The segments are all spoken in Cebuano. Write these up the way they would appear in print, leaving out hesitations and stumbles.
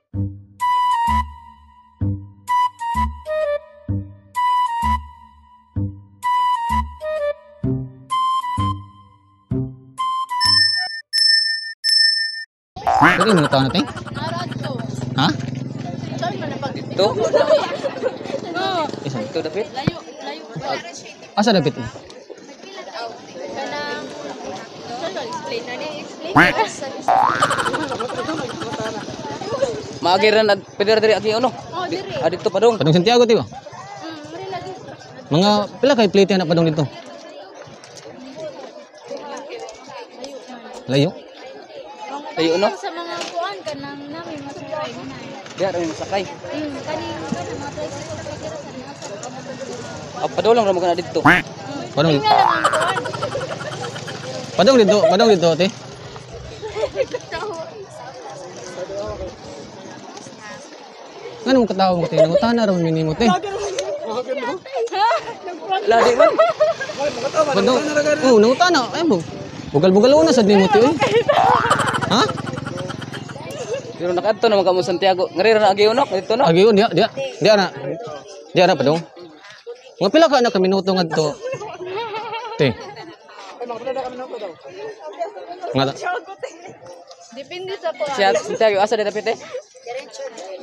Pwede mo tao natin? Ha? Dito? Isa. Dito dapit? Layo, layo. Asa dapit? Kanang explain na ni explain. Maagi ra na pwede ra diri agi ano? Oh, diri. Ah, dito pa dong. Padong Santiago ti ba? Mari lagi. Mga pila kay plate na padong dito? Layo. Layo no? Sa mga kuan kanang nami masakay na. Diya ra mi masakay. Kaning kanang mga tricycle tricycle sa nasa. Ah, padulong ra mo kana dito. Padong Tingnan lang ang kuan. Padong dito, padong dito te. Ngano mo katawa mo te? Nangutana ra man nimo te. Ladi man. Padong. Oh, nangutana. Ay mo. Bugal-bugal una sad nimo te. Oy. Ha? Pero nakadto naman kamo Santiago. Ngari ra na agi uno dito no. Agi dia dia. Dia na. Dia na padong. Nga pila ka na ka minuto ngadto? Te. Nga Depende sa kuan. Siya Santiago asa dapit eh?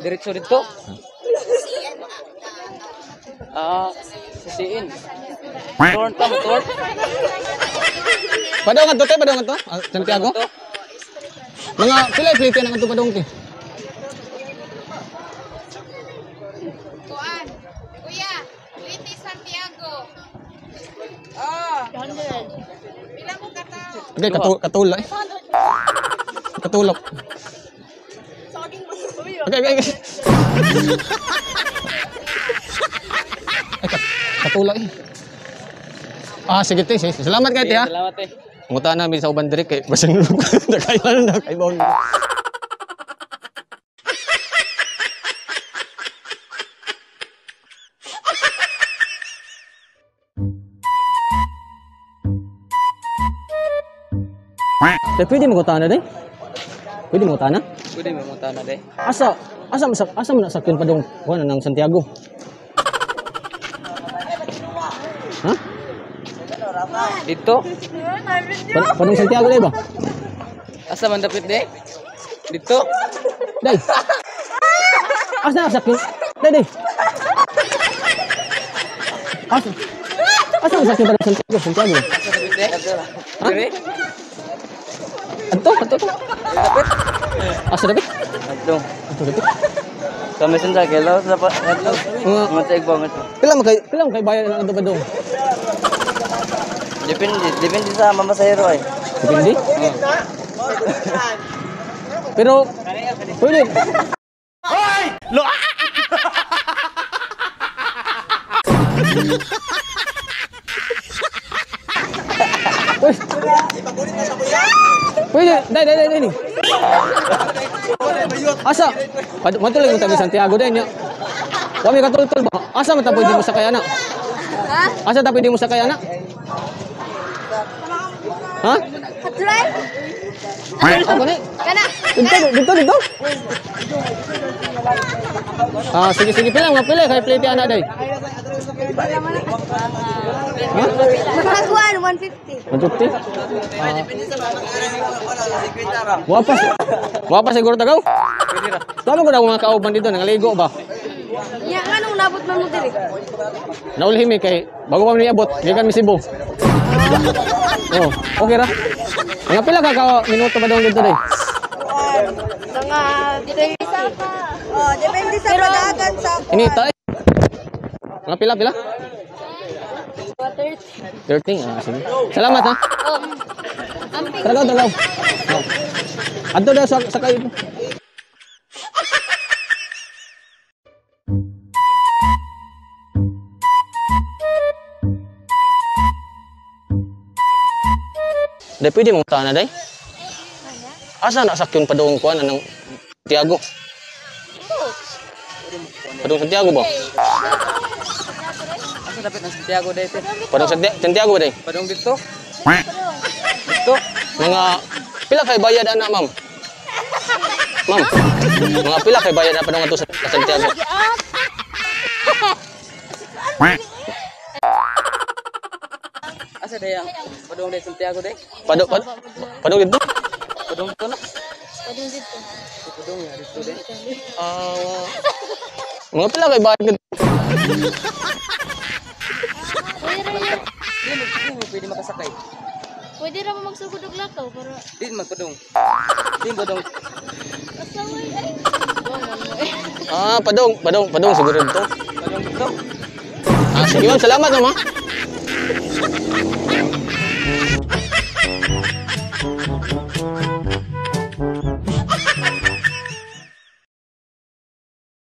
Diretso dito. Ah, sa siin. Turn ta mo turn. Padong ngadto te, padong ngadto? Ah, Santiago? Mga pila plate na ngadto padong te? Kuan. Kuya, Liti Santiago. Ah. Pila mo katao? Okay, katula eh. Katulok. Okay. Ay, katula eh. Ah, sige te, sige. Salamat kay te ha. Salamat eh. Nguta namin sa uban diri kay basin nakailan na kay bawon. Te, pwede mo na day? Pwede mo na? Pwede mo mutana de. Asa asa asa, asa man sakyon pa dong kuan ng Santiago? Ha? Dito. Padong Santiago day ba? Asa man dapit de? Dito. Day. Asa na sakyon? Day day. Asa? Asa man sakyon padong Santiago? Santiago. Asa dapit de? Dire. Adto, adto. Adto. Dapit. Asa dapit? Adto. Adto dapit. Kami sa kelo sa pa adto. Mga Mga ba nga to. pila man kay bayad ang adto padong? Depende sa mamasahero eh. Depende. Pero pwede. Hoy! Lo. Uy. Pwede, dai dai dai dai. Asa? Matuloy mo tabi Santiago dai nya. Wa mi katultol ba? Asa man ta pwede mo sakay ana? Ha? Asa ta pwede mo sakay ana? Ha? Try. Ako ni. Kana. Dito, dito, dito. Ah, sige, sige, pila, mga pila, kay plate ana day. Ha? Mga kuan 150. 150? Ah. Wa pa siguro tagaw? Pwede ra. Tama ko na mga kauban dito, nangaligo ba? Nya nganong nabot man mo diri? Naulhi mi kay bago pa mi niabot, gikan mi Cebu. Oh, okay ra. Mga pila ka minuto pa daw dito day? Mga depende sa pa. Oh, depende sa padagan sa Inita eh. Mga pila pila? 30. 13. Ah, sige. Salamat ha. Oh. Amping. Tagaw, tagaw. Oh. Adto daw sa sakay ito. Day, pwede mong tana, day? Asa na sakyon padung kuan anang Santiago? Padung Santiago ba? Asa dapit ang Santiago de? Padung Santiago ba, day? Padung dito. Dito. Mga pila kay bayad ana, ma'am? Ma'am, mga pila kay bayad na padung ato sa Santiago? Asa day ang padung day Santiago day? Padung dito? Padung to na. Padung dito. Padung ya dito day. Ah, mga pila kay bayad dito? Pwede ra yun. Di mo pwede makasakay. Pwede ra mo magsugod og lakaw para Di man padung. Di padung. asa mo ay. Buwangan mo eh. Ah, padung siguro dito. Padung dito. Ah, sige ma'am, salamat ma'am. Ah.